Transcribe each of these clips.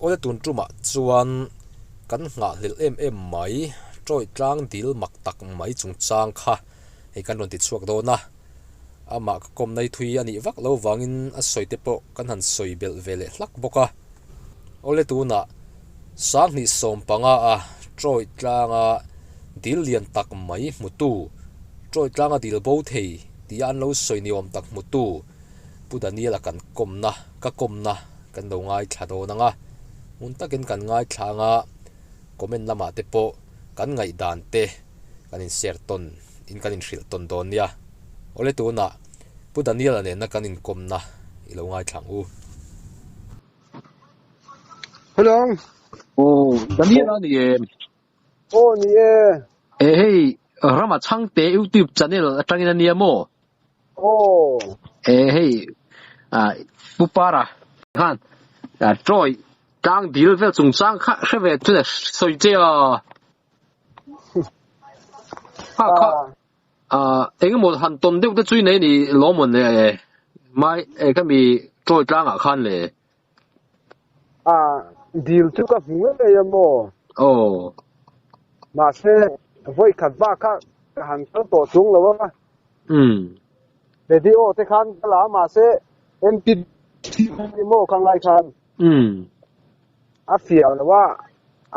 Awle tun tumah chuan kan nghahhlelh em em mai Troy tlang dil mak tak mai chungchang kha hei kan rawn ti chhuak dawn a, amah ka kawm nai thui a nih vak lo vangin a sawi te pawh kan han sawi belh ve leh hlak bawk a. Awle tunah Sanghnih sawmpanga a Troy tlanga dil lian tak mai hmutu, Troy tlanga dil bo thei tia an lo sawi ni awm tak hmutu Pu Daniel-a kan kawmna, ka kawmna kan lo ngaithla dawn ang a, hmun takin kan ngaithla ang a, comment lamah te pawh kan ngaihdan te kan in share tawn in kan in hrilh tawn dawn nia. Awle tunah Pu Daniel-a nena kan inkawmna i lo ngaithla ang u. Hello. Aw, Daniel a ni em? Aw ni e. E hei, Rama Chhangte YouTube channel atangin a nia maw? Aw. E hei, ah Pu Para khan Troy tlang dil vel chungchang kha hre ve chu le sawi che a. Kha kha ah engemaw han tawn deuh te chu i nei ni lawm awn le mai e khami Troy tlangah khan le. A dil chu ka hmu ngei a maw? Aw. Mahse, vawi khat bak kha ka han kal tawh chung lo a. Umm. Radio te khan ka la a, mahse MP3 ni maw kha ngai khan. Umm. A fiah lo a,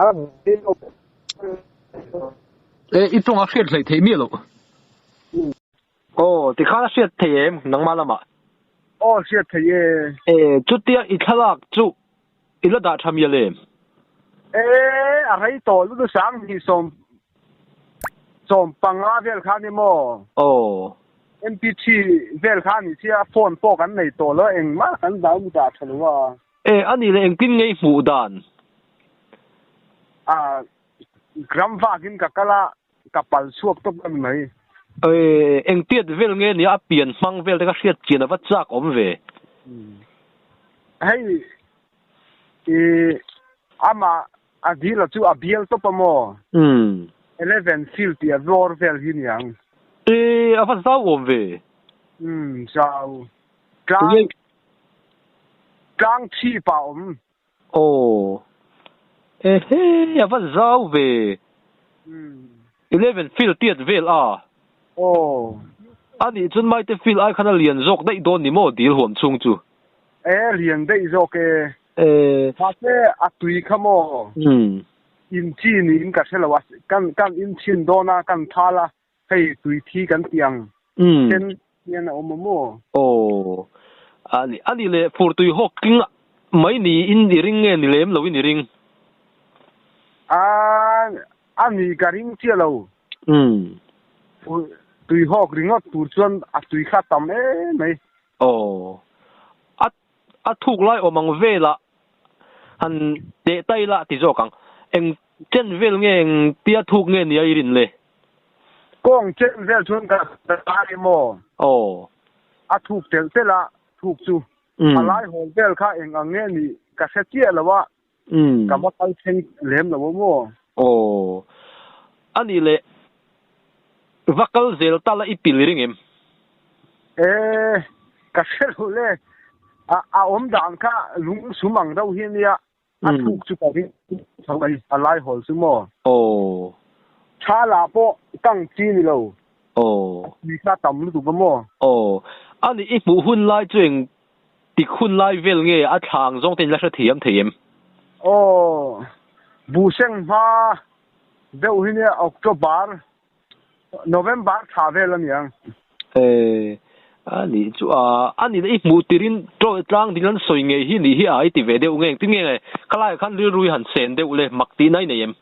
a video. E, i tawng a hriat hleih theih miah loh. Aw, tikhan a hriat thei em nangmah lamah? Aw, hriat thei e. E, chutia i thlalak chu i la dah tha mial em? E, a rei tawh lutu sang hnih sawm sawm panga vel kha ni maw? Aw. MP3 vel kha ni sia phone pawh kan nei tawh lo engmah kan dah dah tha lo a. E, a nih leh engtin nge i hmuh dan? A, gram vakin ka kal a, Ka pal chhuak tawp a ni mai. Awi, engtiat vel nge nia a pian hmang vel te ka hriat chian a va chak awm ve. Hei i amah a dil a chu a bial tawp a maw? Eleven field tih a vawr vel hi niang. E, a va zau awm ve. Umm, zau. Tlang, tlang chhip ah awm. Aw. Ehe, a va zau ve. 11 field tiat vel a. Aw. A nih chuan Maite field ai khan a lian zawk daih dawn ni maw dil huam chhung chu? E, lian daih zawk e. E. Mahse a tui kha maw? In chi niin ka hre lo a, kan kan in chhin dawn a, kan thal a, hei tui thi kan tih ang sen hian a awm a maw? Aw, a ni, a ni leh fur tui hawk tling mai niin i ring nge ni lem loin i ring? A, a ni ka ring chiah lo. Fur tui hawk ringawt tur chuan a tui kha a tam em mai. Aw, a A thuk lai awm ang velah han teh tai la ti zawk ang. Eng chen vel nge eng tia thuk nge nia i rin le? Kawng chen vel chuan ka ta em aw? Aw. A thuk telh telh a, thuk chu. A lai hawl vel kha eng ang nge nih ka hre chiah lo a, ka va kal thleng lem lo awm aw. Aw. A nih leh va kal zel ta la i pil i ring em? E, ka hre lo le. A a awm dan kha lung sum ang deuh hi a nia, a thuk chu ka ring tho mai, a lai hawl chu maw? Aw. Tha lah pawh kang chi ni lo. Aw. Tui kha tam lutuk a maw? Aw. A nih i hmuh hun lai chu eng Tik hun lai vel nge a thla ang zawng te in la hrethiam thei em? Aw, buhseng hma deuh hi nia October, November thla vel a niang. E, a nih chu a, a nih i hmuh tirin tlang ding an sawi ngei hi nih hi a i ti ve deuh nge engtin nge nge khalaiah khan rilru i han sen deuh le mak tihna i nei em?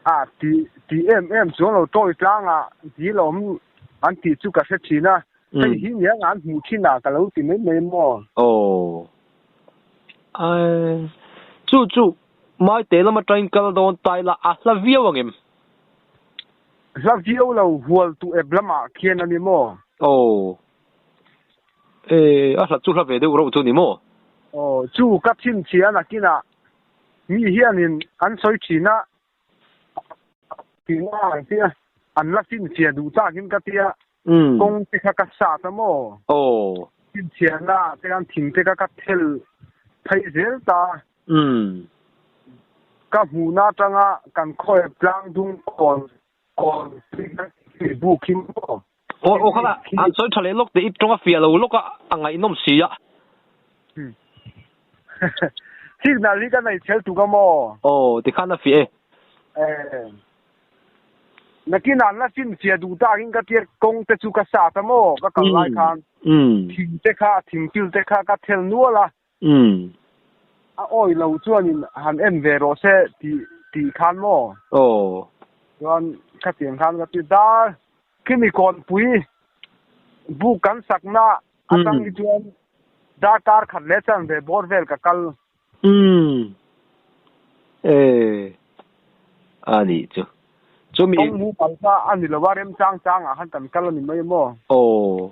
A, ti ti em em chuan lo tawi tlangah dil a awm an tih chu ka hre thin a, Hei hi nia an hmuh thin a ka lo ti mai mai maw? Aw. Ai. Chu chu Maite lama train kal dawn tai la a hla viau ang em? Hla viau lo hual tu ep lamah khian a ni maw? Aw. E, a hla chu hla ve deuh reuh chu ni maw? Aw, chu ka chhinchhiah nakinah mi hianin an sawi thin a, Tina ang tia an la finchhiah duh takin ka tia kawng te kha ka sat a maw? Aw. Finchhiahna te khan thing te kha ka thel phei zel ta. Um. Ka hmuhna atanga kan khawi tlang dung kawn kawn tih buk hi maw? Aw aw khala an sawi tha leh lawk teh i tawng a fiah lo lawk a a ngaihnawm si a. Signal hi ka nei chhel tuk a maw? Aw tikhan a fiah e. Eh. Nakin an la finfiah duh takin ka tia kawng te chu ka sat a maw? Ka kal lai khan thing te kha thing pil te kha ka thel nual a. A awi lo chuanin han en ve rawh se tih tih khan maw? Aw. Chuan khatiang khan ka ti dar khimi kawnpui buk kan sakna atang hi chuan darkar khat leh chan ve bawr vel ka kal. Umm. E. A nih chu. Chumi. Kawng mu pal kha a ni lo a, remchang changah khan kan kal a ni mai maw? Aw.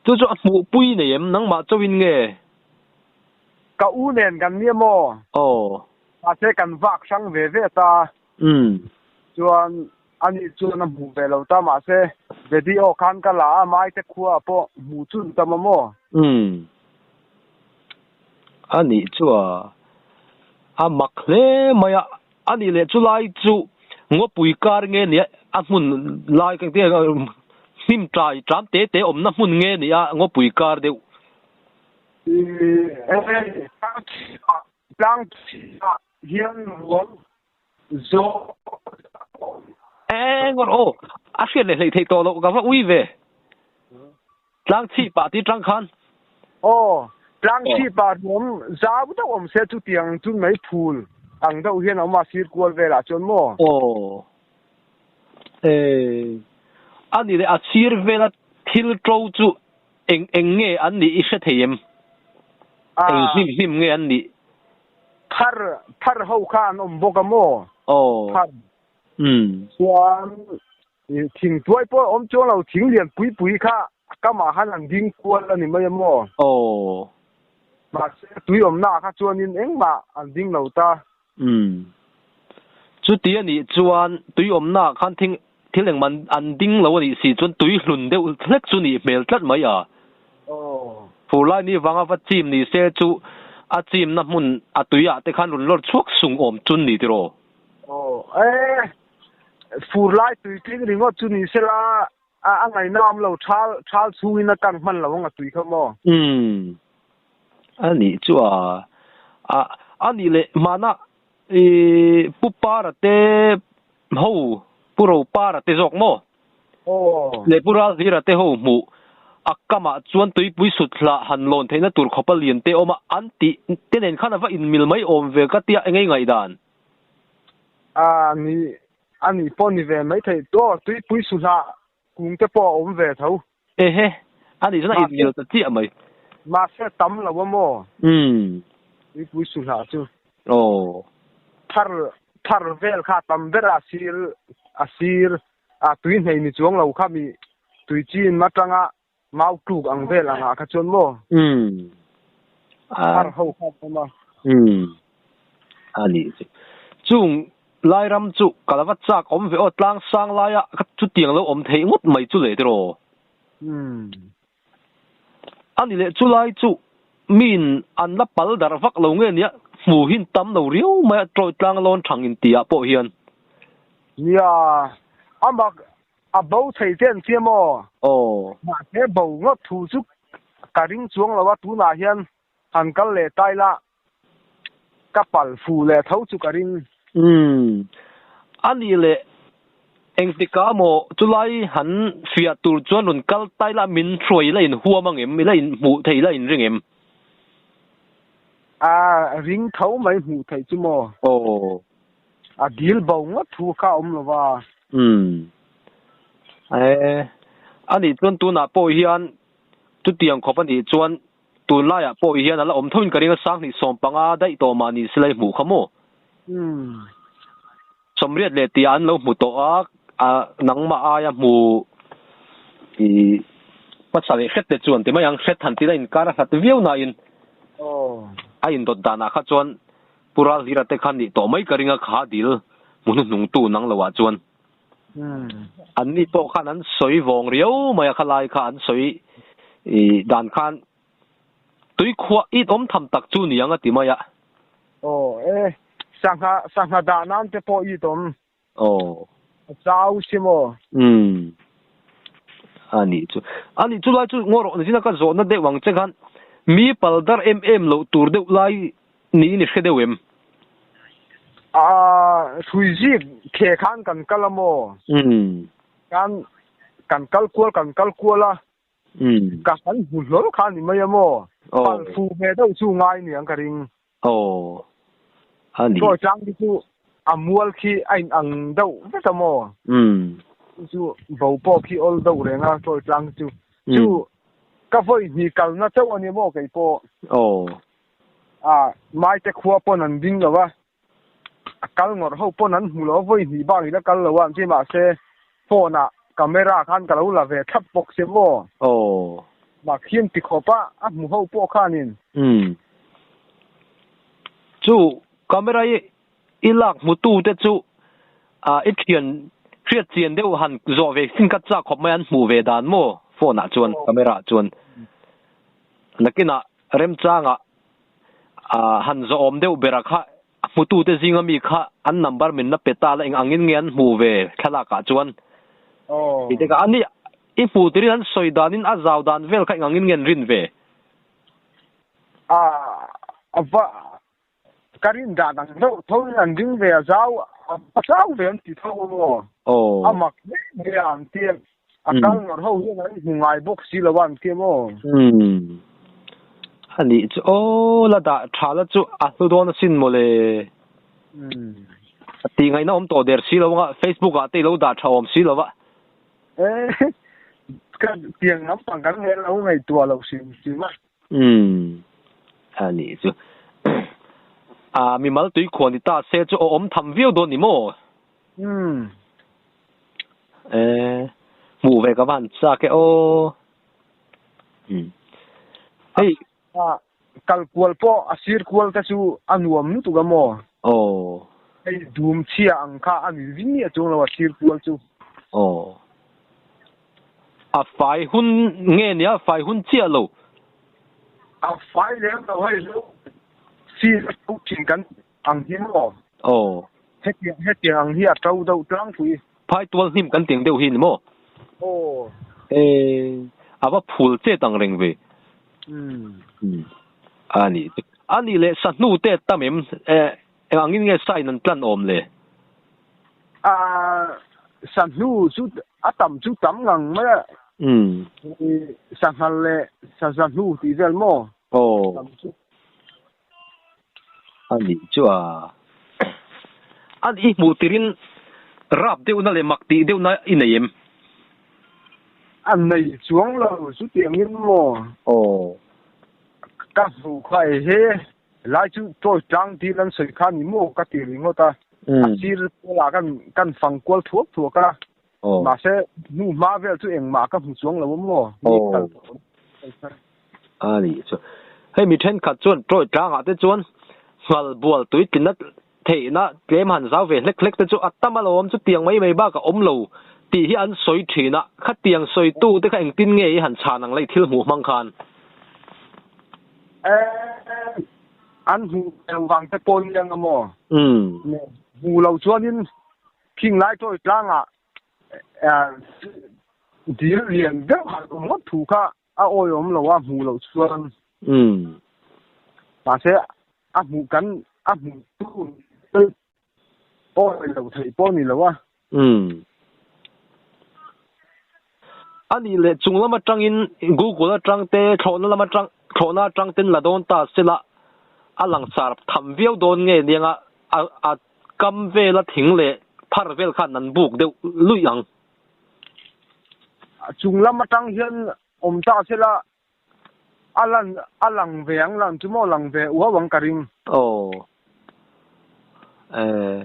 Chu chu a hmuhpui nei em? Nangmah chauhin nge? Ka u nen kan nia maw? Aw. Mahse kan vak hrang ve ve ta. Umm. Chuan ani chuan a hmuh ve lo ta mahse video khan ka la a, Maite khua pawh hmuh chun ta maw maw? Umm. A nih chu a, a mak hle mai a, a nih leh chu lai chu ngawpui kar nge nia a hmun lai ka tia hnim tlai tlam te te awmna hmun nge nia ngawpui kar deuh. Tlang chhipah hian ruang zawh Eng ngawt aw, a hriat leh hleih theih tawh loh ka va ui ve. Tlang chhipah ti tang khan. Aw, tlang chhipah ruam zau deuh awm se chutiang chu mai phul ang deuh hian a awm a sir kual velah chuan maw? Aw, e, a ni leh a sir vela thil to chu eng eng nge an nih i hre thei em? Eng hnim hnim nge an nih? Phar, phar ho kha an awm bawk a maw? Aw. Phar. Umm. Chuan thing tuai pawh a awm chuang lo, thing lian pui pui kha a kamah khan an ding kual a ni mai a maw? Aw. Mahse tui awmnaah kha chuanin engmah an ding lo ta. Umm. Chuti a nih chuan tui awmnaah khan thing thil engmah an ding lo a nih si chuan tui hlun deuh hlek chu nih hmel tlat mai a. Aw. Fur lai ni vanga va chim ni se chu a chimna hmun a tuiah te khan rawn lawr chhuak sung awm chun ni tiraw? Aw. E, fur lai tui tling ringawt chu ni sela a a ngaihna awm lo thal thal chhungin a kang hman lo ang a tui kha maw? Umm. A nih chu a a a nih leh hmana i Pu Para te ho Pu Ro Para te zawk maw? Aw. Leh Pu Ralhlira te ho hmuh a kamah chuan tuipui sut hlah han lawn theihna tur khawpa lian te awm a an tih te nen khan a va inmil mai awm ve ka tia engei ngaihdan? A ni A nih pawh ni ve mai theih tawh, tuipui suhlah kung te pawh a awm ve tho. Ehe, a nih chuan a inmil ta chiah mai. Mahse tam lo a maw? Umm. Tuipui suhlah chu. Aw. Thar, thar vel kha tam ber a sir, a sir, a tui hnei ni chuang lo kha mi tui chin atanga mau tluk ang vel angah kha chuan maw? Umm. Thar ho kha an awm a. Umm. A nih chu. Chung Lairam chu ka la va chak awm ve aw, tlang sang laia ka chutiang lo awm theih ngawt mai chu le tiraw? Umm. A ni leh chu lai chu miin an la pal darh vak lo nge nia, hmu hin tam lo riau mai a, Troy tlang lawn thang intiah pawh hian. Nia, a mak A bo thei che an tia maw? Aw. Mahse bo ngawt thu chu ka ring chuang lo a, tunah hian han kal leh ta ila ka pal fu leh tho chu ka ring. Umm. A nih leh engtikah maw chulai han fiah tur chuan rawn kal ta ila min hruai ila in huam ang em? Ila in hmuh thei ila in ring em? A ring tho mai hmuh theih chu maw? Aw. A dil bo ngawt thu kha a awm lo va. Umm. E, a nih chuan tunah pawh hian chutiang khawp a nih chuan tunlaiah pawh hian a la awm thoin ka ring a, Sanghnih 15 daih tawh mah ni silai hmuh kha maw? Umm. 80 leh tih an lo hmu tawh a, a nangmah aia hmu i hmasa leh hret te chuan ti mai ang, hret han tina inkar a hlat viau nain a indawt danah kha chuan Pu Ralhlira te khan nih tawh mai ka ring a, kha dil hmu hnuhnung tu nang lo ah chuan. An ni pawh khan an sawi vawng riau mai a, kha lai kha an sawi dan khan tui khuah it awm tham tak chu ni ang a ti mai a. Aw e, sangha sangha dah nan te pawh i tawm. Aw. A chau si maw? Umm. A nih chu. A nih chu lai chu ngaw rawh zina ka zawhna deuh ang che khan mi pal dar em em loh tur deuh lai niin i hre deuh em? Aa, hrui zik khe khan kan kal a maw? Umm. Kan kan kal kual kan kal kual a. Umm. Ka han hmu hlawl kha a ni mai a maw? Aw. Pal fu ve deuh chu ngai niang ka ring. Aw. A ni. Chawi tlang hi chu a mual khi a in ang deuh vek a maw? Umm. Chu bo pawh khi awl deuh reng a chawi tlang hi chu. Chu ka vawi hnih kalna chauh a ni maw kei pawh? Aw. A maite khua pawn an ding lo a, a kal ngawrh ho pawn an hmu lo a, vawi hnih bak ila kal lo a, chi mahse phone ah camera khan ka lo la ve thlap bawk si maw? Aw. Mah khian ti khawp a, a hmu ho pawh khanin. Umm. Chu camera i i lak hmutu te chu ah i thian hriat chian deuh han zawh ve sin ka chak khawp mai an hmuh ve dan maw phone ah chuan camera ah chuan nakinah remchangah ah han zawhawm deuh bera kha a hmutute zinga mi kha an number min la pe ta la eng angin nge an hmuh ve thlalak ah chuan tih te kha ani i hmuh turin an sawi danin a zau dan vel kha eng angin nge an rin ve. A va ka rin dan ang deuh tho in an ding ve a zau a zau ve an ti tho maw a mak hle mai a an ti a kal ngawr ho hian an hmu ngai bawk si lo a an ti maw. Umm a nih chu aw la dah tha la chu a hlu dawn asin mawle. Umm. A tih ngaihna awm tawh der si lo anga Facebook ah te i lo dah tha awm si lo a. Eh ka tiang lampang kan ngaih lo ngaihtuah lo hrim hrim a. Umm a nih chu. A mimal tui khuan ni ta se chu awm tham viau dawn ni maw? Umm. Eh hmuh ve ka van chak e aw. Umm. Hei. A kal kual pawh a sir kual te chu a nuam lutuk a maw? Aw. Hei dum chhia ang kha a ni vin nia chuang lo a sir kual chu. Aw. A fai hun nge nia fai hun chiah lo. A fai lem lo hei lo sir a to thin kan ang hi maw? Aw. Hetiang hetiang ang hi a to deuh tlangpui. Phai tual hnim kan tiang deuh hi ni maw? Aw. E a va phul chet ang reng ve. Umm. A nih chu. A nih leh sahnu te tam em? E eng angin nge sa in an tlan awm le? A sahnu chu a tam chu tam ngang mai a. Umm. Sanghal leh saza hnu tih vel maw? Aw. Tam chu. A nih chu a. A i hmuh tirin rap deuhna leh mak tih deuhna i nei em? A nei chuang lo chu tiangin maw? Aw. Ka hmuh kha e he. Lai chu chawi tlang dil an sawi kha ni maw ka ti ringawt a. A sir kualah kan kan fang kual thuak thuak a. Mahse hnu hma vel chu engmah ka hmu chuang lo a maw? Mi kal tawh. A nih chu. Hei mi thenkhat chuan chawi tlangah te chuan nghal bual tui tlinna theihna tlem han zau ve hlek hlek te chu a tam alawm chu tiang mai mai bak a awm lo tih hi an sawi thin a. Khatiang sawitu te kha engtin nge i han chhan ang lei thil hmuh hmang khan? An hmuh lo vang te pawh ni ang a maw? Hmuh lo chuanin khing lai chawi tlangah dil lian deuh han awm ngawt thu kha a awiawm lo a hmuh loh chuan. Mahse a hmuh kan a hmuh tu awi lo theih pawh ni lo a. Umm. A nih leh chung lam atangin Google atang te thlawhna lam atang thlawhna atang ten la dawn ta sela a langsar tham viau dawn nge nianga a a kam vela thing leh phar vel khan an buk deuh luih ang. Chung lam atang hian awm ta sela a lan a lang ve ang lang chu maw lang ve uau ang ka ring. Aw eh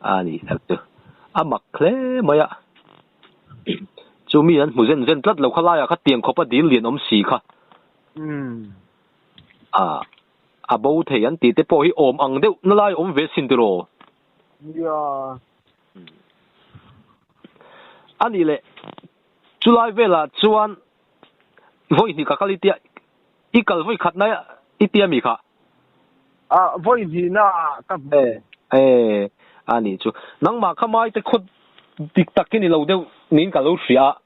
a ni tak chu a mak hle mai a chu mi an hmu zen zen tlat lo kha laiah kha tiang khawpa dil lian awm si kha umm a a bo thei an tih te pawh hi awm ang deuh na lai awm ve sin tiraw. Nia. A nih leh chulai velah chuan Vawi hnih ka kal i tia, i kal vawi khat na i tia mi kha? A vawi hnih na ah ka hmu. E e a nih chu. Nangmah kha mai te khaw dik tak hi ni lo deuh niin ka lo hria a.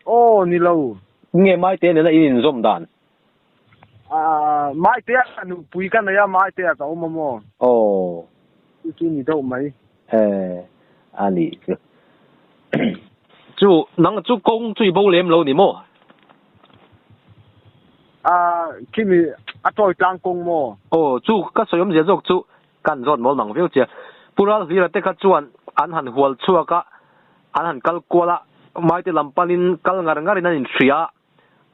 Aw ni lo. Nge Maite nena in inzawm dan? A Maite a nupui ka nei a, Maite ah ka awm a maw? Aw. Chu chu ni deuh mai. E a nih chu. Chu nang chu kawng chu i bo lem lo ni maw? A khimi a tawi tlang kawng maw? Aw chu ka sawi awmzia zawk chu kan zawt mawl mang viau che. Pu Ralhlira te kha chuan an han hual chhuak a, an han kal kual a, Maite lam panin kal ngar ngarin an inhria a,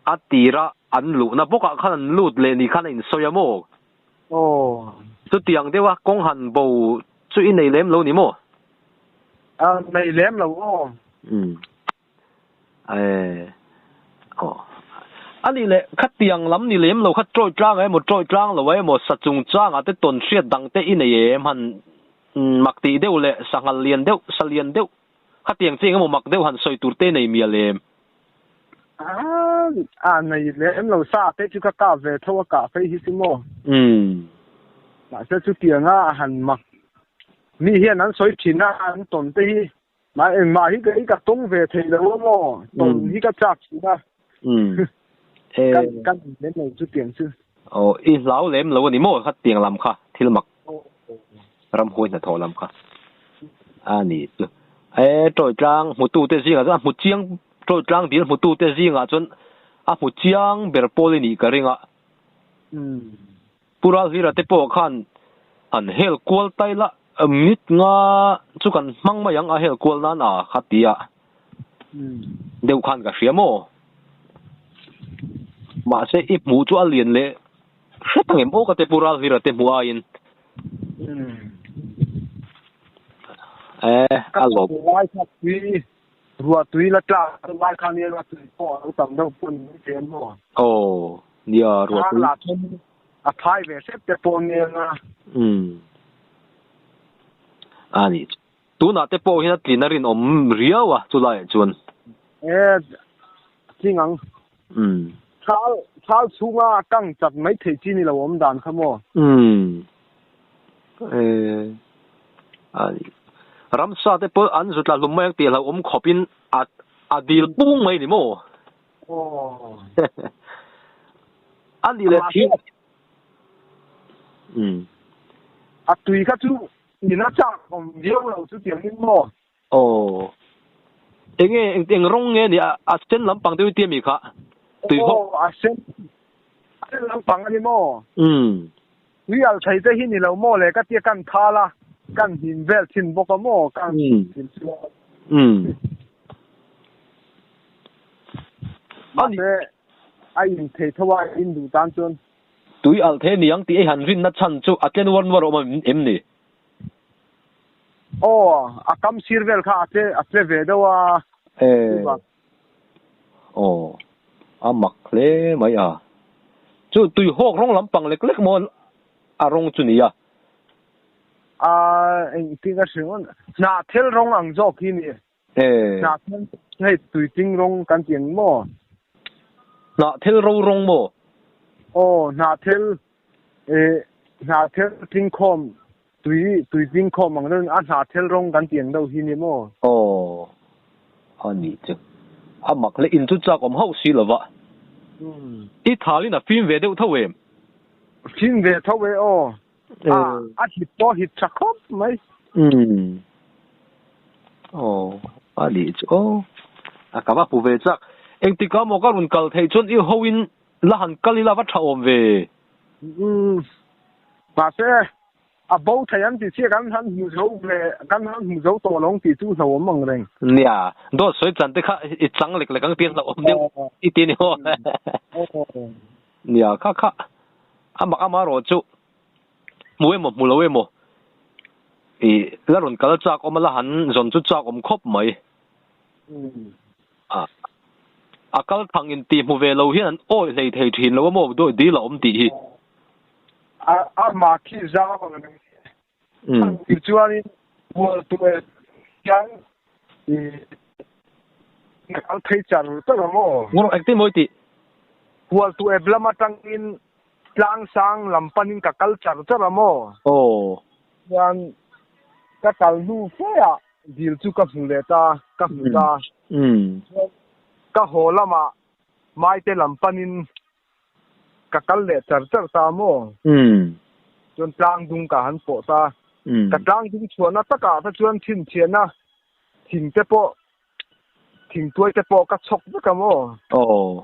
a tira an luhna bawkah khan an lut leh ni khan a insawi a maw? Aw. Chutiang deuha kawng han bo chu i nei lem lo ni maw? A nei lem lo aw. Umm. Ae aw a nih leh khatiang lam ni lem lo kha tawi tlang ah emaw tawi tlang lo ah emaw sa chung chang ah te tawn hriat dang te i nei em han mak tih deuh leh sanghal lian deuh sa lian deuh khatiang chi eng emaw mak deuh han sawi tur te i nei mial em? A nei lem lo sa te chu ka kap ve tho a kah phei hi chu maw? Mahse chutiang a han mak mi hian an sawi thin a an tawn te hi Mah engmah hi kei ka tawng ve thei lo a maw? Tawn hi ka chak thin a. Kan kan lem lo chu tiang chu. Aw, i hlau lem lo a ni maw kha tiang lam kha thil mak ramhuai hnathawh lam kha a ni chu. E tawi tlang hmutute zingah chuan a hmu chiang tawi tlang dil hmutute zingah chuan a hmu chiang ber pawl i nih ka ring a. Pu Ralhlira te pawh khan an hel kual tai la, minute nga chu kan hmang mai ang a hel kual nan a kha ti a deuh khan ka hria maw? Mahse i hmuh chu a lian leh hret ang em aw ka te Pu Ralhlira te hmuh aiin. E a lawm. Ruah tui la tlak lai khan nia ruah tui pawh a lo tam deuh pawh ni mai thei a maw? Aw, nia ruah tui. Thar lah chuan a phai ve hrep te pawh nia nga. Umm. A nih chu. Tunah te pawh hian a tlin a rinawm riau a chulaiah chuan. E, a tling ang. Umm. Thal, thal chhunga a kang chat mai theih chi ni lo awm dan kha maw? Umm. E, a nih. Ramsa te pawh an zut la hlum mai ang tih hlauhawm khawpin a a dil pung mai ni maw? Aw. A nih leh thing. Umm. A tui kha chu in a chak awm viau lo chu tiangin maw? Aw. Enge eng eng rawng nge ni a a sen lampang deuh i tia mi kha? Tui hawk. Aw a sen a sen lampang a ni maw? Umm. Tui al thei te hi ni lo maw le ka tia kan thal a kan hnim vel thin bawk a maw kan thin chuan. Umm. Mahse a in thei tho a in duh tan chuan. Tui al thei a ni ang tih i han rinna chhan chu a tle nuar nuar awm em ni? Aw, a kam sir vel kha a tle a tle ve deuh a. E, aw, a mak hle mai a. Chu tui hawk rawng lampang lek lek maw a rawng chu nia? A, engtin ka hre ngawt, hnahthel rawng ang zawk hi ni. E. Hnahthel hei tuiting rawng kan ti ang maw? Hnahthel ro rawng maw? Aw, hnahthel, e, hnahthel tlingkhawm Tui tui tling khawm ang deuhin a hnahthel rawng kan tih ang deuh hi ni maw? Aw, a nih chu. A mak hle, in chu chak awm hauh si lova. I thalin a fim ve deuh tho em? Fim ve tho e aw. A a hit pawh a hit tha khawp mai. Umm. Aw, a nih chu aw. A ka va hmu ve chak. Engtikah maw ka rawn kal theih chuan i hoin la han kal ila va tha awm ve. Umm. Mahse, a bo thei an ti chiah kan han hmu zo ve, kan han hmu zo tawh lo ang tih chu hlauhawm ang reng. Nia, dawt sawi chan te kha i chang lek lek ang tih an hlauhawm deuh i ti a ni maw? Nia, kha kha a mak ama erawh chu hmu emaw hmu lo emaw i la rawn kal chak awm a, la han zawn chu chak awm khawp mai. A a kal thang in tih hmu ve lo hian an awih hlei thei thin lo a maw dil a awm tih hi. A a mah khi zau ang reng Umm. Tichuanin Hualtueh hian i a kal thei char char ang aw. Ngawr engtin maw i tih? Hualtueh lam atangin. Tlang sang lam panin ka kal char char a maw? Aw. Chuan ka kal hnu fe ah dil chu ka hmu leh ta, ka hmu ta. Chuan ka haw lamah Maite lam panin ka kal leh char char ta maw? Chuan tlang dung ka han pawh ta. Ka tlang dung chhuahna takah te chuan chhinchhiahna thing te pawh thingtuai te pawh ka chhawk vek a maw? Aw.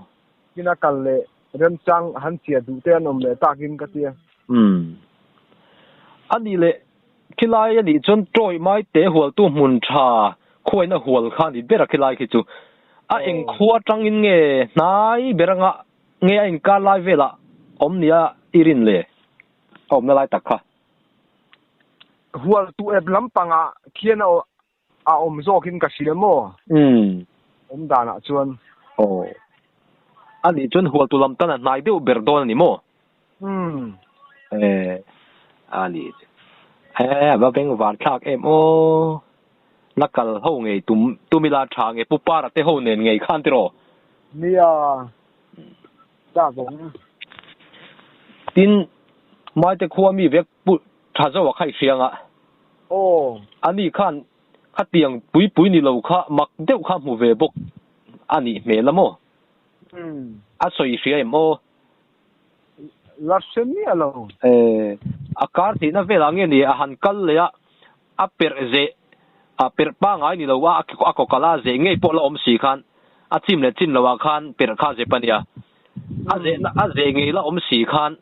Kina kal leh remchang han chhia duh te an awm leh takin ka tia. Umm. A nih leh khilai a nih chuan tawih mai te hualtu hmun tha khuaina hual kha a ni ber a khilai khi chu. A eng khua atangin nge hnai ber anga nge a inkar lai velah awm nia i rin le? A awmna lai tak kha. Hualtu ep lampangah khian a A awm zawkin ka hria maw? Umm. Awm danah chuan. Aw. A nih chuan hualtu lam tan a hnai deuh ber dawn a ni maw? Umm. E, a nih chu. E, a va beng var thlak em aw. La kal ho ngei tum tum ila tha nge Pu Para te ho nen ngei khan tiraw? Nia, chak awm. Tin, Maite khua mi vek Pu Tha zo a khaih hriang a. Aw. Ani khan khatiang pui pui ni lo kha mak deuh kha hmu ve bawk a nih hmel a maw? Umm. A sawi hria em aw? La hre miah lo. E, a kar hnihna velah nge ni a han kal leh a, a perh zeh, a perh pangai ni lo a, a kawkal a zeh ngei pawh la awm si khan a chim leh chin loah khan perh kha zep a nia. A zehna a zeh ngei la awm si khan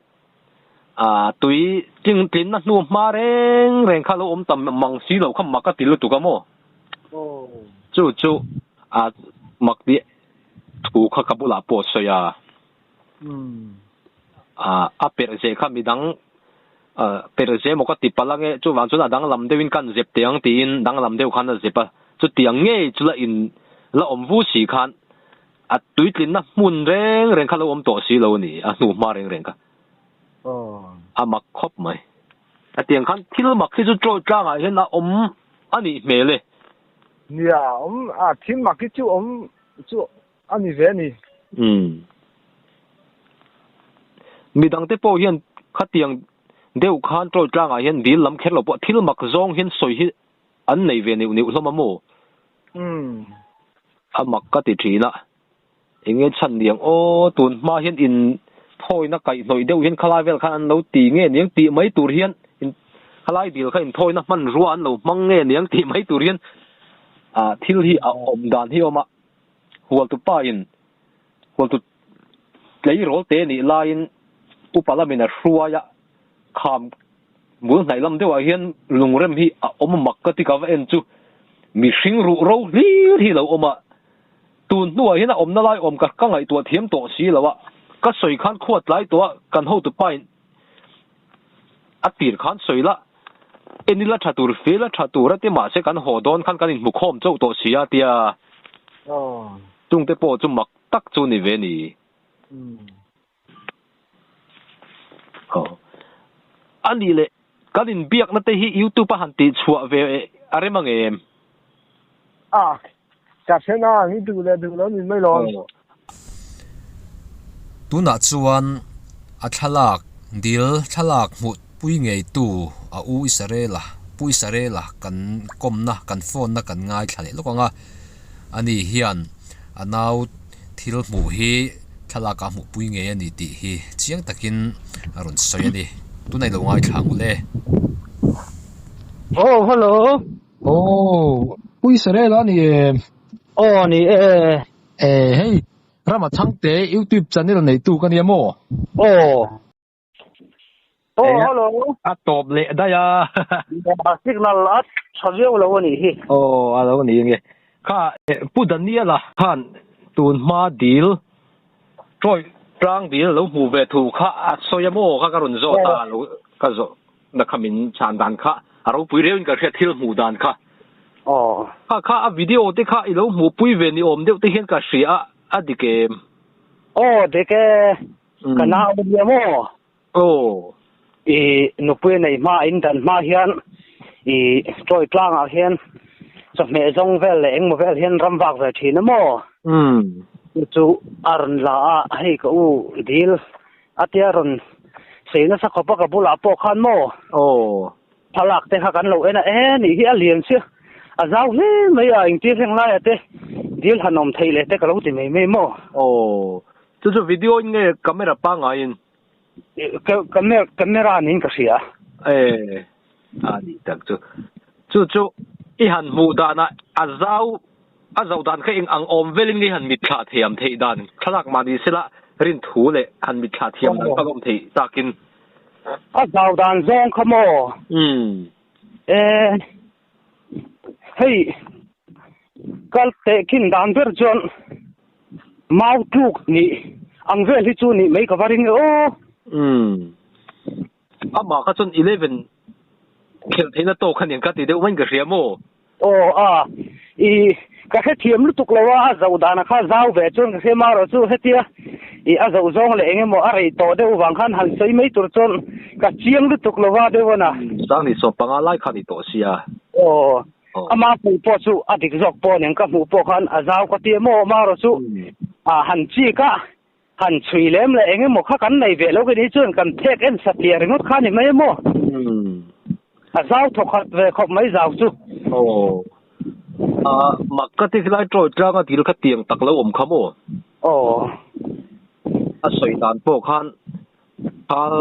A tui tling tlinna hnu hma reng reng kha lo awm tam mang si lo kha mak a ti lutuk a maw? Chu chu a mak tih thu kha ka bulah pawh a sawi a. A perh zeh kha midang perh zeh maw ka ti palh ange chuvang chuan a danglam deuhin kan zep teh ang tiin danglam deuh khan a zep a. Chutiang ngei chu la in la awm vu si khan A tuitlinna hmun reng reng kha lo awm tawh si lo a ni, a hnu hma reng reng kha. A mak khawp mai. Hetiang khan thil mak hi chu Troy tlangah hian a awm a nih hmel e. Nia, awm a, thil mak hi chu awm chu a ni ve a ni. Umm. Midangte pawh hian khatiang deuh khan Troy tlangah hian dil lam kher lo pawh thil mak zawng hian sawi hi An nei ve neuh neuh hlawm a maw? Umm. A mak ka ti thin a. Enge chhan niang aw, tun hma hian in thawina kaihhnawih deuh hian khalai vel khan an lo ti nge niang tih mai tur hian in khalai dil kha inthawina hmanrua an lo hmang nge niang tih mai tur hian ah thil hi a awm dan hi a awm a. Hualtu pa in hualtu tleirawl te nih laiin upa lamin a hruai a, kham Bul hnaih lam deuhah hian lungrem hi a awm mak ka ti ka va en chu mihring ruh ro hlir hi lo awm a, tun hnuah hian a awmna lai awm ka ka ngaihtuah thiam tawh si lo a, ka sawi khan khuat tlai tawh a kan hotu pain a tir khan sawi la en ila tha tur feel a tha tur a ti mahse kan haw dawn khan kan inhmu khawm chauh tawh si a tia chungte pawh chu mak tak chu ni ve ni. Aw. A nih leh, kan inbiakna te hi YouTube a han tih chhuah ve a rem ang em? A, ka hre na ang, i duh leh duh lo nin mai lawm. Tunah chuan a thlalak, dil thlalak hmuh pui ngeitu a u Isarela, Pu Isarela kan kawmna, kan phone na kan ngaithla leh lawk ang a. Ani hian a nau thil hmuh hi thlalak a hmuhpui ngei a ni tih hi chiang takin a rawn sawi a ni. Tunah i lo ngaithla ang ule. Oh, hello. Oh, Pu Israel a ni em? Oh, ni e. E, hei, Rama Chhangte YouTube channel neitu ka nia maw? Oh. Oh, hello. A tawp leh daih a. Signal a tha viau lo a nih hi. Oh, a lo ni nge. Kha, Pu Daniela khan tun hma dil, Troy tlang dil lo hmuh ve thu kha a sawi a maw kha ka rawn zawt a, lo ka zawh na kha min chhan dan kha a ropui riauin ka hriat thil hmuh dan kha. Oh. Kha kha a video te kha i lo hmuhpui ve ni awm deuh te hian ka hria a, a dik em? Oh, dik e. Ka nau a nia maw? Aw. I nupui nei hma in dan hma hian i Troy tlangah hian chawhmeh zawng vel leh engmaw vel hian ram vak ve thin a maw? Chu chu a rawn la a, hei ka u dil a tia rawn. Sei nasa khawp a ka bulah pawh khan maw? Aw. Thlalak te kha kan lo en a, e nih hi a lian sia, a zau hle mai a, engtir heng laia te dil han awm theih leh te ka lo ti mai mai maw? Aw. Chu chu video in nge camera pangaiin? Camera niin ka hria. E, a nih tak chu. Chu chu i han hmuh danah a zau a zauh dan kha eng ang awm velin nge i han mitthla thiam theih dan thlalak mah ni sela rin thu leh han mitthla thiam dan kha a awm theih takin. A zau dan zawng kha maw? Umm. E, hei kal tehkhin dan ber chuan mau tluk nih ang vel hi chu nih mai ka va ring e aw. Umm. Amah kha chuan 11 khelh theihna tawk kha nen ka ti deuh maiin ka hria maw? Aw a, i ka hrethiam lutuk lo a, a zoh dana kha zau ve chuan ka hria marawh chu hetia i a zoh zawng leh eng emaw a rei tawh deuh vang khan han sawi mai tur chuan ka chiang lutuk lo a deuh a na. Sang ni 15 lai kha ni tawh sia. Aw, ama hmuh pawh chu a dik zawk pawh nen ka hmuh pawh khan a zau ka ti a maw marawh chu a han chik a, Han chhui lem leh eng emaw kha kan nei ve lo ke ni chuan kan phek en satliah ringawt kha ni mai emaw? A zau thawkhat ve khawp mai zau chu. Aw. A mak ka ti khilai tawi tlanga dil kha tiang tak lo awm kha maw? Aw. A sawi dan pawh khan thal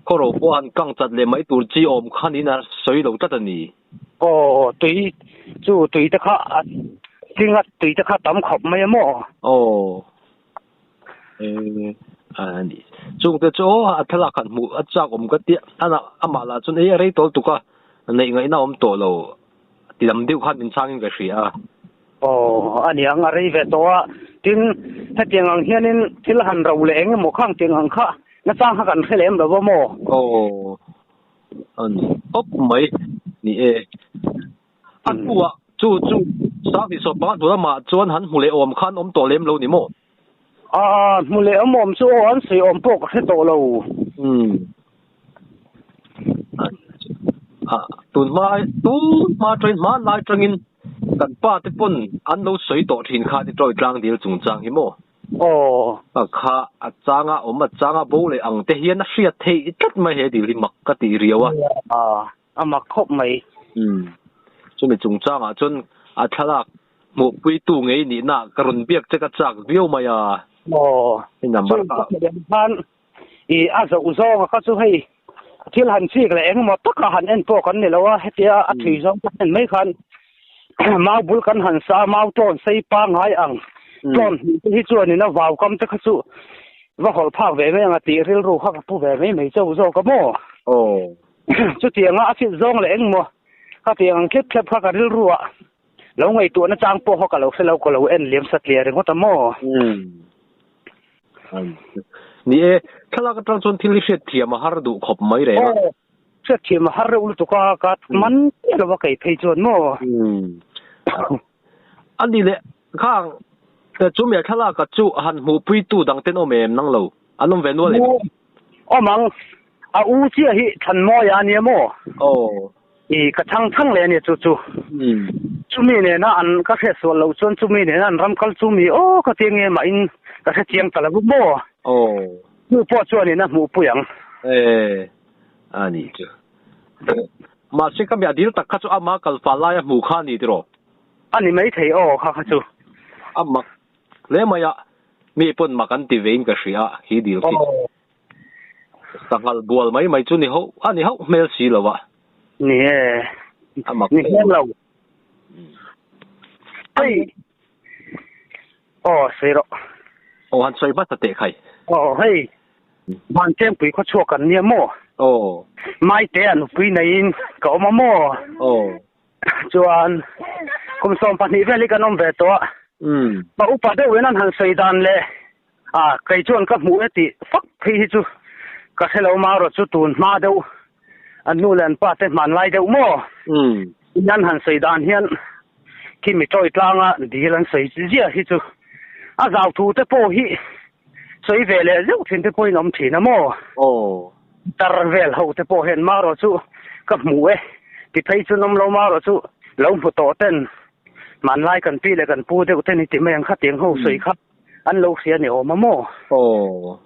khawro pawh han kang chat leh mai tur chi awm kha niin a sawi lo tlat a ni. Aw, tui chu tui te kha a tlinga tui te kha tam khawp mai emaw? Aw. Eh, a ni. Chungte chu aw a thlalak han hmuh a chak awm ka tia a amah lah chuan ei a rei tawl tuk a, neih ngaihna awm tawh lo ti lam deuh khan min chhangin ka hria a. Aw, a niang a rei ve tawh a, tin hetiang ang hianin thil han ro leh eng emaw khang tiang ang kha nachang kha kan hre lem lo va maw? Aw, a ni khawp mai, ni e. A hnuah chu chu 25 hnu lamah chuan han hmu leh awm khan awm tawh lem lo ni maw? A, hmu leh awm awm chu aw an sawi awm pawh ka hre tawh lo. Umm. A, tun hma tun hma atangin hmanlai atangin kan pa te pawn an lo sawi tawh thin kha ti tawi tlang dil chungchang hi maw? Aw. A kha a changa awm a changa bo leh ang te hian a hriat theih tlat mai he dil hi mak ka tih riau a. A, A mak khawp mai. Umm. Chumi chungchangah chuan a thlalak hmuhpuitu ngei nihna ka rawn biak che ka chak viau mai a. Aw. Hei number kha. Chu ka khan i a zoh zawng a kha chu hei thil han chik leh engemaw taka han en pawh kan ni lo a, hetia a thui zawng ka en mai khan mau bul kan han sa a, mau tlawn sei pangngai ang tlawn hnih te hi chuanin a vau kam te kha chu va hawlh phak ve mai ang a tih rilru kha ka pu ve mai mai chauh zawk a maw? Aw. Chutianga a chilh zawng leh engmaw ka tih ang thlep thlep kha ka rilru ah lo ngaihtuahna chang pawh kha ka lo hre lo, ka lo en liam satliah ringawt a maw? Ni e, thlalak atang chuan thil hi hriatthiam a har duh khawp mai reng a. Aw, hriatthiam a har reuh lutuk a, ka man chiah lo a kei phei chuan maw? A ni leh, khang chumi a thlalaka chu han hmuhpuitu dang ten awm em nang lo? An awm ve nual em? Awm ang, a u chiah hi Thanmawia a nia maw? Aw. I ka chhang chhang leh a nia chu chu. Chumi nena an ka hriat sual loh chuan chumi nena an ram kal chu mi aw ka tia nge mah in ka hre chiang ta lo maw? Aw. Chu pawh chuan in a hmuhpui ang. E, a nih chu. Mahse ka mi a dil tak kha chu ama kalfa laia hmuh kha a ni tiraw? A ni maithei aw kha kha chu. A mak hle mai a, mi pawn mak an ti vein ka hria a, hi dil khi. Sanghal bual mai mai chu ni ho, a ni hauh hmel si lo a. Ni e, A mak ni hmel lo. Hei, aw sawi rawh. Aw han sawi hmasa teh khai. Aw hei, Vanchengpui khaw chhuak an nia maw? Aw. Maite a nupui neiin ka awm a maw? Aw. Chuan kum 12 vel hi kan awm ve tawh a. Pa upa deuhin an han sawi dan leh a kei chuan ka hmuh e tih fak phei hi chu ka hre lo marawh chu tun hma deuh an nu leh an pa te hman lai deuh maw? In an han sawi dan hian khi mi tawi tlanga dil an sawi ziah hi chu a zau thu te pawh hi sawi ve leh zeuh thin te pawhin awm thin a maw? Aw. Tar vel ho te pawh hian marawh chu ka hmu e ti phei chu nawm lo marawh chu lo hmu tawh ten hmanlai kan pi leh kan pu deuh te ni ti mai ang khatiang ho sawi kha an lo hria ni awm a maw? Aw.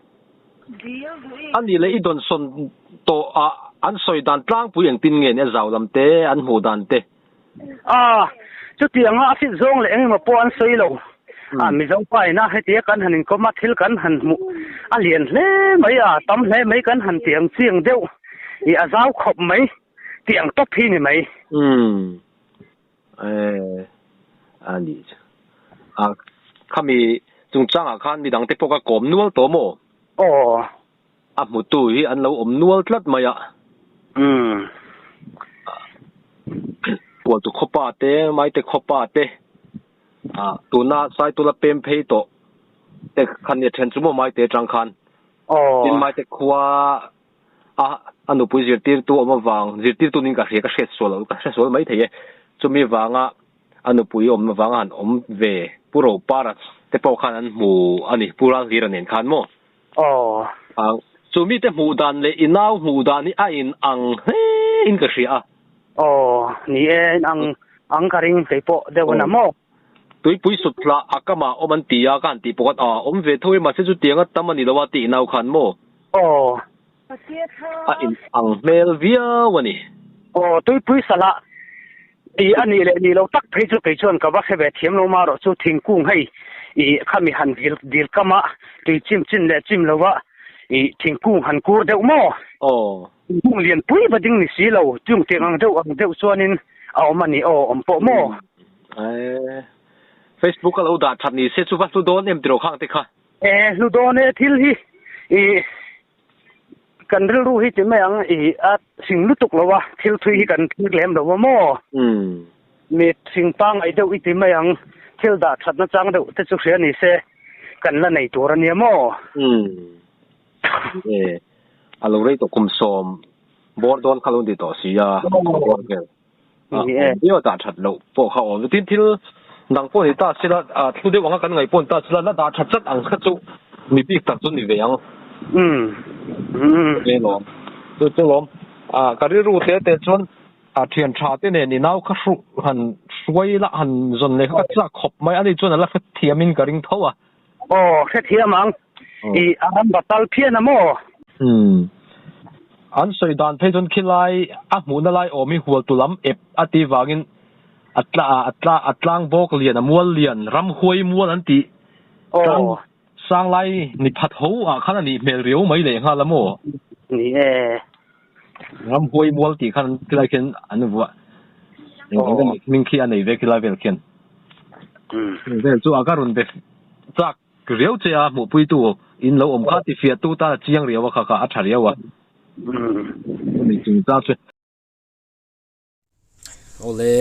Ani leh i dawnsawn tawh ah an sawi dan tlangpui engtin nge ni a zau lam te an hmuh dan te. A, chutianga a fit zawng leh engemaw pawh an sawi lo. A, Mizo pa ina hetia kan han inkawm a, thil kan han hmuh a lian hle mai a, tam hle mai kan han tih ang chiang deuh i a zau khawp mai tih ang tawp hi ni mai. Umm, e, a nih chu. A, khami chungchangah khan midangte pawh ka kawm nual tawh maw? Aw. A hmutu hi an lo awm nual tlat mai a. Umm. Pualtu khawpa te, Maite khawpa te, ah tuna Saitula pem phei tawh te khan nia then chu maw Maite atang khan. Aw. Tin Maite khua a a nupui zirtirtu awm avang, zirtirtu niin ka hria, ka hriat sual lo, ka hre sual mai thei e. Chumi vanga a nupui awm avanga han awm ve Pu Ropara te pawh khan an hmu a ni, Pu Ralhlira nen khan maw? Aw. Ang, chu mite hmuh dan leh i nau hmuh dan hi a in ang hle in ka hria a. Aw, ni e, in ang ang ka ring kei pawh deuh a na maw? Tuipui sut hlah a kamah awm an ti a, ka han tih pawh khan a awm ve tho e, mahse chutiang a tam a ni lo a tih i nau khan maw? Aw. A in ang hmel viau a ni. Aw, tuipui salah i a nih leh nih lo tak phei chu kei chuan ka va hre ve thiam lo marawh chu thingkung hei i khami han dil dil kam a tui chim chin leh chim lo a i thingkung han kur deuh maw? Aw. Thingkung lian pui va ding ni si lo, chung tiang ang deuh ang deuh chuanin a awm a ni aw, awm pawh maw? Ae, Facebook a lo dah that ni se chu va hlu dawn em tiraw khang te kha? E, hlu dawn e thil hi i Kan rilru hi ti mai ang i a thing lutuk lo a, thil thui hi kan thlir lem lo a maw? Mi thing pangngai deuh i ti mai ang, thil dah that na chang deuh te chu hria ni se kan la nei tur a nia maw? E, a lo rei tawh kum sawm bawr dawn kha lo ni tawh si a, bawr vel. A dah that loh pawh kha awm. Tin thil dang pawh ni ta sila, thu deuh anga kan ngaih pawh ni ta sila, la dah that chat ang kha chu mi bik tak chu ni ve ang. Ve lawm. Chu chu lawm. Ka rilru te te chuan thian tha te nen i nau kha hruh han hruai la han zawn leh kha ka chak khawp mai. Ani chuan a la hrethiamin ka ring tho a. Aw, hrethiam ang. I a ram batal phian a maw? Umm. An sawi dan phei chuan khilai a hmuhna lai awm hi hualtu lam ep a tih vangin a tla a tla a tlang bawk lian a mual lian ramhuai mual an tih tlang sang lai ni phat ho ah khan a nih hmel riau mai leh nghal a maw? Ni e. Ramhuai mual tih khan khilai khian an vuah eng eng hming khi a nei ve khilai vel khian. Vel chu a ka rawn be chak riau che a hmuhpuitu in lo awm kha ti fiahtu tan a chiang riau a kha kha a tha riau a. Chumi chungchang chu. Awle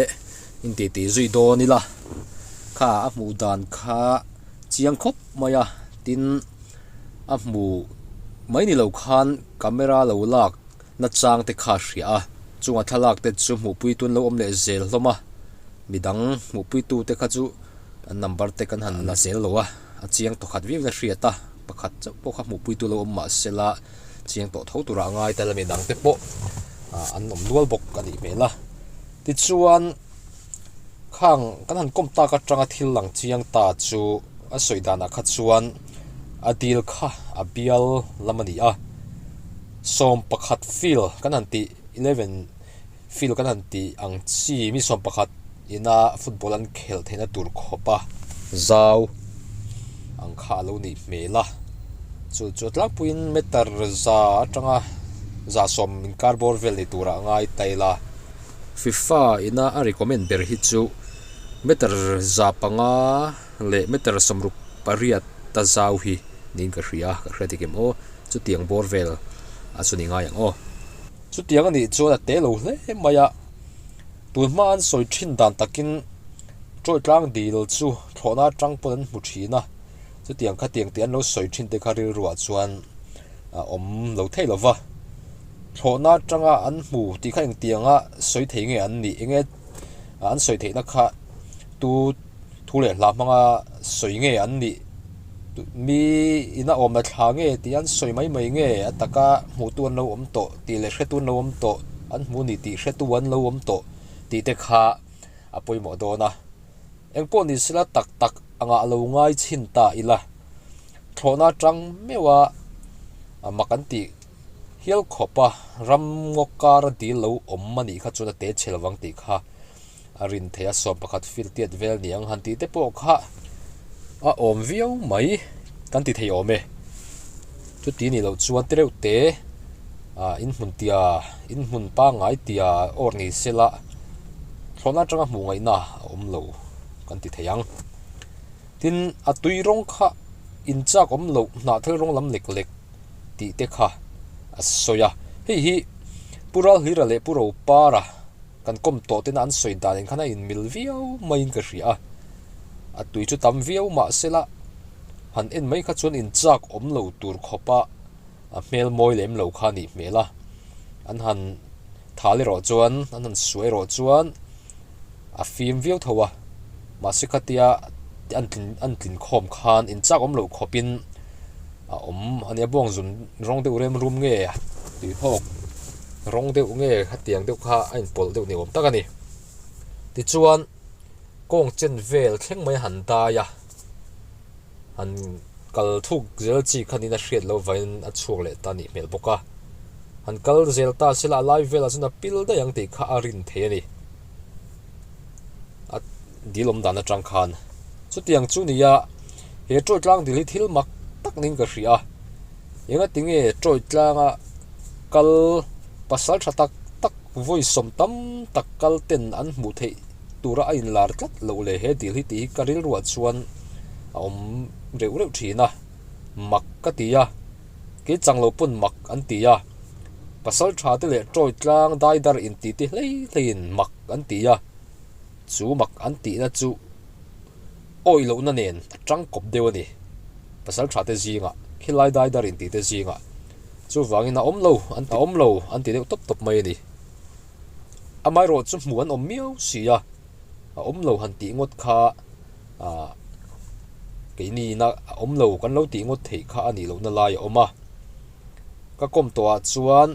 in titi zui dawn ila kha a hmuh dan kha chiang khawp mai a tin a hmuh mai ni lo khan camera lo lak na chang te kha a hria a chunga thlalak te chu hmuhpui tun lo awm leh zel hlawm a midang hmuhpui tu te kha chu an number te kan han la zel lo a a chiang tawkhat viau in a hriat a pakhat chauh pawh kha hmuhpui tu lo awm mahse la chiang tawh tho turah a ngai tel a midang te pawh ah an awm nual bawk a nih hmel a tichuan khang kan han kawm tak atanga thil lang chiang ta chu a sawi danah kha chuan a dil kha a bial lam a ni a sawm pakhat field kan han tih eleven field kan han tih ang chi mi sawm pakhat ina football an khelh theihna tur khawp a zau ang kha a lo nih hmel a chu chu tlangpuiin meter za atanga za sawm inkar bawr vel ni turah a ngai tail a FIFA ina a recommend ber hi chu meter 500 leh meter 68 ta zau hi niin ka hria ka hria dik em aw chutiang bawr vel a chu ni ngai ang aw. Chutiang a nih chuan a te lo hle mai a, tun hma an sawi thin dan takin Troy tlang dil chu thlawhna atang pawn an hmu thin a, chutiang khatiang tih an lo sawi thin te kha rilruah chuan a awm lo thei lo va. Thlawhna atanga an hmu tih kha engtianga sawi thei nge an nih? Enge an sawi theihna kha tu thu leh hla hmanga sawi nge an nih? Mi ina awmna thla nge tih an sawi mai mai nge? A taka hmuhtu an lo awm tawh tih leh hretu an lo awm tawh, an hmu ni tih hretu an lo awm tawh tih te kha a pawimawh dawn a. Engpawh ni sela tak tak angah lo ngai chhin ta ila, thlawhna atang meuh a. A mak an tih hial khawp a, ram ngaw kar a dil lo awm a nih kha chuan a te chhe lovang tih kha a rin theih a, 11 fil tiat vel ni ang han tih te pawh kha a awm viau mai kan ti thei awm e. Chuti nih loh chuan tereuh te ah inhmun tia inhmun pangngai tia awr ni sela thlawhna atanga hmuh ngaihna a awm lo kan ti thei ang. Tin, a tui rawng kha inchak awm loh hnahthel rawng lam lek lek tih te kha a sawi a. Hei hi Pu Ralhlira leh Pu Ropara kan kawm tawh tena an sawi dan in khan a inmil viau maiin ka hria a. A tui chu tam viau mah sela han en mai kha chuan inchak awm lo tur khawpa a hmel mawi lem lo kha a nih hmel a. An han thal erawh chuan an han suai erawh chuan a fim viau tho a, mahse khatia an tlin an tlin khawm khan inchak awm loh khawpin a awm a nia buang zun rawng deuh rem rum nge tuihawk rawng deuh nge khatiang deuh kha a inpawlh deuh ni awm tak a ni. Tichuan kawng chen vel thleng mai a han dai a, han kal thuk zel chi khanin a hriat loh vain a chhuak leh ta nih hmel bawk a, han kal zel ta sela a lai velah chuan a pil daih ang tih kha a rin thei a ni. A dil awm dan atang khan chutiang chu nia he Troy tlang dil hi thil mak tak niin ka hria a, engati nge Troy tlanga kal pasal tha tak tak vawi sawm tam tak kal ten an hmuh theih tura a inlar tlat loh leh he dil hi tih hi ka rilruah chuan a awm reuh reuh thin a, mak ka ti a, kei chang lo pawn mak an ti a, pasal tha te leh Troy tlang daidar inti te hlei hleiin mak an ti a, chu mak an tihna chu awih lohna nen a tangkawp deuh a ni, pasal tha te zingah khilai daidar inti te zingah chuvangin a awm lo an ti awm lo an ti deuh tawp tawp mai a ni. Amaherawh chu hmuh an awm miau si a, a awm lo han tih ngawt kha ah keini ina a awm lo kan lo tih ngawt theih kha a nih lohna lai a awm a. Ka kawm tawhah chuan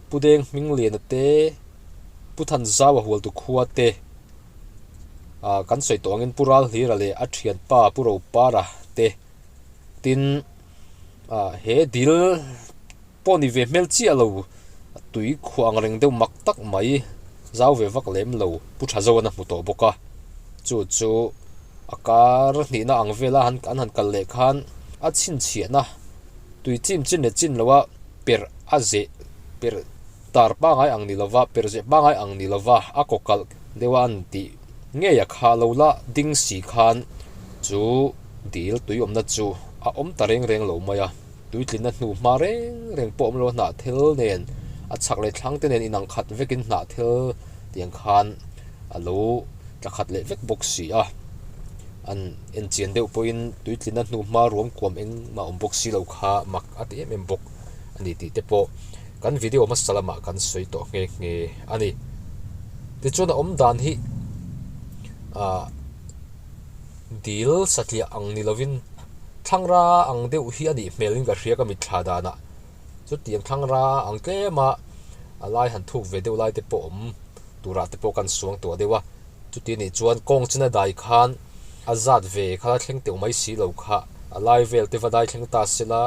Pu Deng Hmingliana te, Pu Thanzaua Hualtu khua te ah kan sawi tawh angin Pu Ralhlira leh a thianpa Pu Ropara te tin ah he dil pawh ni ve hmel chiah lo, tui khuah ang reng deuh mak tak mai, zau ve vak lem lo, Pu Tha Zoan a hmu tawh bawk a, chu chu a kar hnihna ang vela han an han kal leh khan a chhinchhiahna tui chim chin leh chin loa perh a zeh perh tar pangai ang ni lova perh zeh pangai ang ni lova a kaw kalh deuh a an tih ngei a kha lo la ding si khan chu dil tui awmna chu a awm ta reng reng lo mai a. Tuitlinna hnu hma reng reng pawh awm lo hnah thil nen a chhak leh thlang te nen inang khat vekin hnah thil tiang khan a lo tla khat leh vek bawk si a. An enchian deuh pawhin tuitlinna hnu hma ruam kuam engmah awm bawk si lo kha mak a ti em em bawk a ni tih te pawh kan video hmasa lamah kan sawi tawh nghe nghe a ni. Tichuan a awm dan hi ah dil satliah ang ni lovin Thlangra ang deuh hi a nih hmelin ka hria ka mitthla danah chutiang thlangra ang tlema a lai han thuk ve deuh lai te pawh awm turah te pawh kan suang tuah deuh a, chuti nih chuan kawng china dai khan a zat ve kha la thleng teuh mai si lo kha a lai vel te va dai thleng ta sela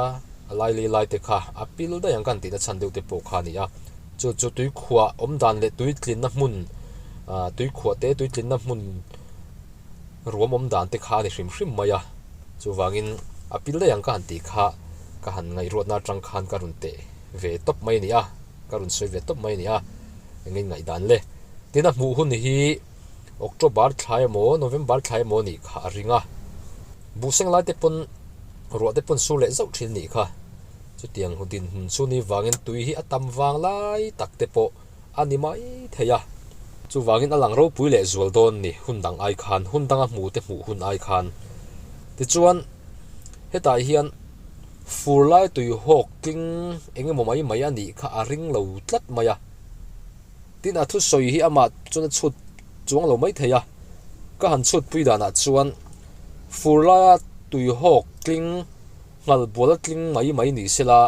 a lai lei lai te kha a pil daih ang kan tihna chhan deuh te pawh kha a ni a, chu chu tuikhuah awm dan leh tuitlinna hmun ah tuikhuah te tuitlinna hmun. Ruam awm dan te kha a ni hrim hrim mai a, chuvangin a pil daih ang ka han tih kha ka han ngaihruatna atang khan ka rawn teh ve tawp mai a ni a, ka rawn sawi ve tawp mai a ni a, eng nge ngaihdan le? Tin a hmuh hun hi October thla emaw November thla emaw nih kha a ring a, buhseng lai te pawn ruah te pawn sur leh zauh thin a nih kha, chutiang dinhmun chu ni vangin tui hi a tam vang lai tak te pawh a ni mai thei a. Chuvangin a lang ropui leh zual dawn ni hun dang ai khan, hun danga hmu te hmuh hun ai khan. Tichuan, hetah hian fur lai tui hawk tling eng emaw mai mai a nih kha a ring lo tlat mai a. Tin, a thusawi hi amah chuan a chhut chuang lo mai thei a. Ka han chhut pui danah chuan fur laia tui hawk tling nghal bual tling mai mai ni sela,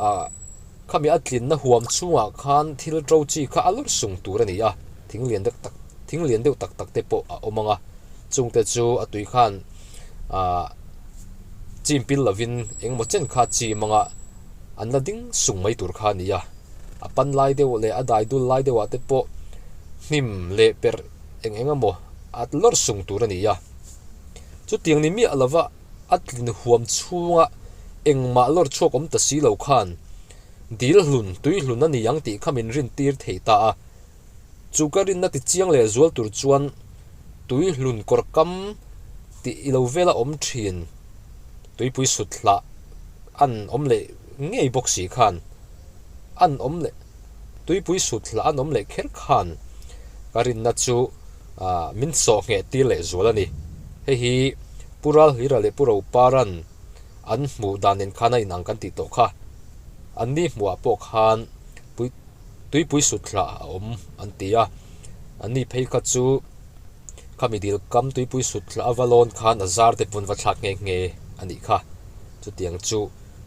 ah, Khami a tlinna huam chhungah khan thil ṭo chi kha a lawr sung tur a ni a, thing lian deuh tak thing lian deuh tak tak te pawh a awm ang a, chungte chu a tui khan ah Chim pil lovin engemaw chen kha chim anga an la ding sung mai tur kha a ni a. A pan lai deuh leh a dai dul lai deuhah te pawh hnim leh perh eng eng emaw a lawr sung tur a ni a. Chutiang ni miah lova a tlin huam chhunga engmah lawr chhuak awm ta si lo khan dil hlun tui hlun a ni ang tih kha min rin tir thei ta a. Chu ka rinna ti chiang leh zual tur chuan tui hlun kawr kam tih i lo vela awm thin tuipui sut hlah an awm leh ngei bawk si khan an awm leh tuipui sut hlah an awm leh kher khan ka rinna chu min sawh ngheh tir leh zual a ni. Hei hi Pu Ralhlira leh Pu Roparan an hmuh dan nen khan a inang kan tih tawh kha. Anni hmuhah pawh khan pui tuipui sut hlah a awm an ti a, anni phei kha chu khami dil kam tuipui sut hlah a va lawn khan a zar te pawn va thlak nghe nghe a nih kha. Chutiang chu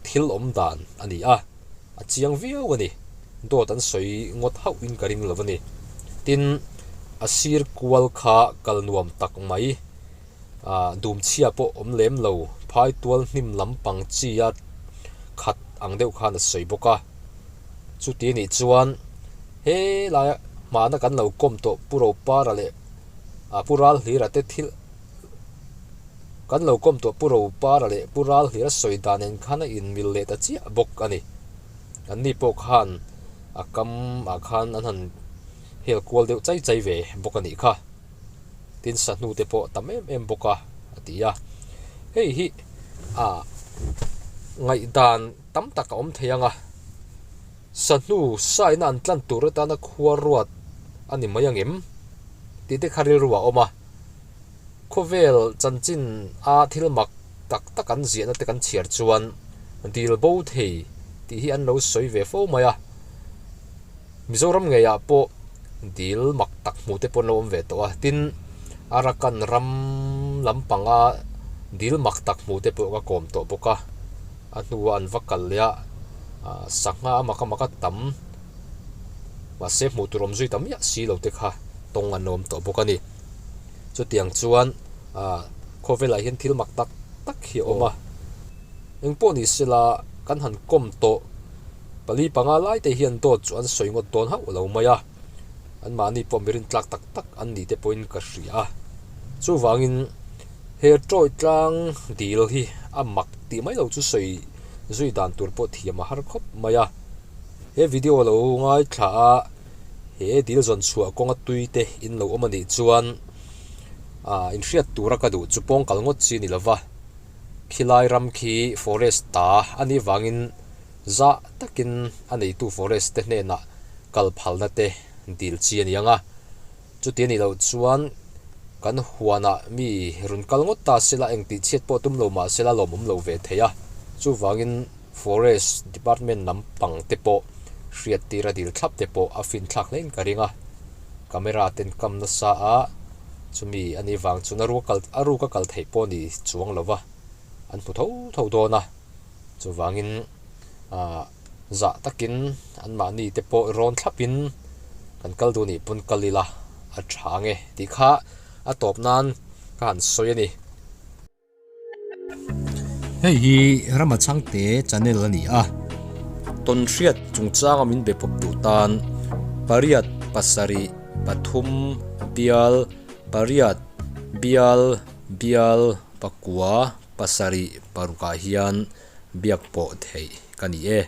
thil awm dan a ni a, a chiang viau a ni. Dawt an sawi ngawt hauh in ka ring lo a ni. Tin, a sir kual kha kal nuam tak mai, ah dum chhia pawh awm lem lo, phai tual hnim lampang chi a khat ang deuh khan a sawi bawk a. Chuti anih chuan he laia hmana kan lo kawm tawh Pu Ropara leh Pu Ralhlira te thil kan lo kawm tawh Pu Ropara leh Pu Ralhlira sawi dan en khan a inmil leh ta chiah bawk a ni. Anni pawh khan a kam ah khan an han hel kual deuh chai chai ve bawk a nih kha. Tin sahnu te pawh tam em em bawk a a ti a. Hei hi a ngaihdan tam tak a awm thei ang a, sahnu saina an tlan tur atana khua ruat a ni mai ang em? Tih te kha rilru a awm a, khawvel chanchin a thil mak tak tak an ziahna te kan chhiar chuan dil bo thei tih hi an lo sawi ve fo mai a, Mizoram ngeiah pawh dil mak tak hmuh te pawh an lo awm ve tawh a, tin Arakan ram lampanga dil mak tak hmuh te pawh ka kawm tawh bawk a, a hnua an va kal leh a, sangha a mak a mak a tam mahse hmuh tur awm zui ta miah si lo te kha tawng an lo awm tawh bawk a ni. Chutiang chuan khawvelah hian thil mak tak tak hi a awm a, engpawh ni sela kan han kawm tawh. Pali panga lai te hian dawt chu an sawi ngawt dawn hauh lo mai a, anmahni pawh mi rintlak tak tak an ni te pawhin ka hria a. Chuvangin he Troy tlang dil hi a mak tih mai lo chu sawi zui dan tur pawh thiam a har khawp mai a. He video lo ngaithla a he dil zawn chhuah kawnga tui te in lo awm a nih chuan inhriat tura ka duh chu pawng kal ngawt chi a ni lova. Khilai ram khi forest ta a nih vangin zah takin a neitu forest te hnenah kal phalna te dil chi a ni ang a. Chuti a nih loh chuan kan huanah mi rawn kal ngawt ta sela engtih chhiat pawh tum lo mah sela lawmawm lo ve thei a. Chuvangin forest department lampang te pawh hriat tir a dil thlap te pawh a finthlak hlein ka ring a. Camera ten kam nasa a. Chumi a nih vang chuan a ruak a ruka kal theih pawh ni chuang lo va, an hmu tho tho dawn a. Chuvangin ah zah takin anmahni te pawh rawn thlapin kan kal duh nih pawn kal ila a tha ang e tih kha a tawp nan ka han sawi a ni. Hei hi Rama Chhangte channel a ni a, tawnhriat chungchanga min be pawp duh tan pariat pasarih pathum bial pariat bial bial pakua pasarih parukah hian biak pawh theih ka ni e.